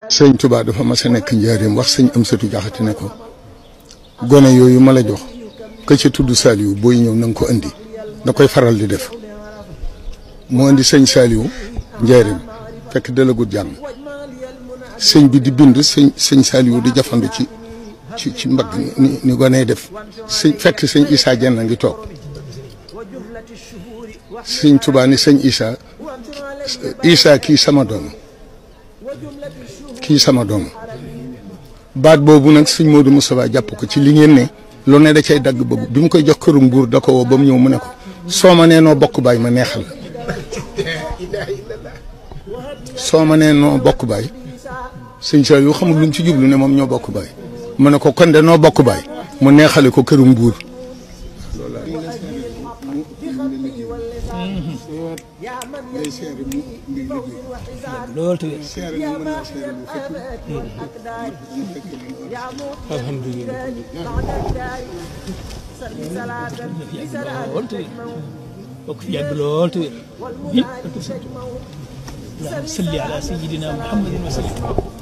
sëñ Touba dafa mas a nekk njaareem wax sëñ Amsatu Jaxate ne ko gone yooyu ma la jox ka ca tudd Saliou booy ñëw na nga ko indi da koy faral di def moo indi sëñ Saliou njaareem fekk dalagut jàng sëñ bi di bind sëñ Saliou di jafandu ci mbagg ni gone def fekk sëñ Issa Dieng ngi toog sëñ Touba ni sëñ Issa kii sama doom baat boobu nag sëñ Modou Moustapha jàpp ko ci li ngeen ne lu ne da cay dagg boobu bi mu koy jox këru Mbuur da ko woo ba mu ñëw mu ne ko soo ma nee noo bokk baay ma neexal la soo ma nee noo bokk baay sëñ Saliou xamul lu mu ci jublu ne moom ñoo bokk baay mu ne ko kon de noo bokk baay mu neexale ko këru Mbuur lool te alhamdulillah lool te bokk fi yàgg lool te salli ala sayyidina Muhammadin wa sallam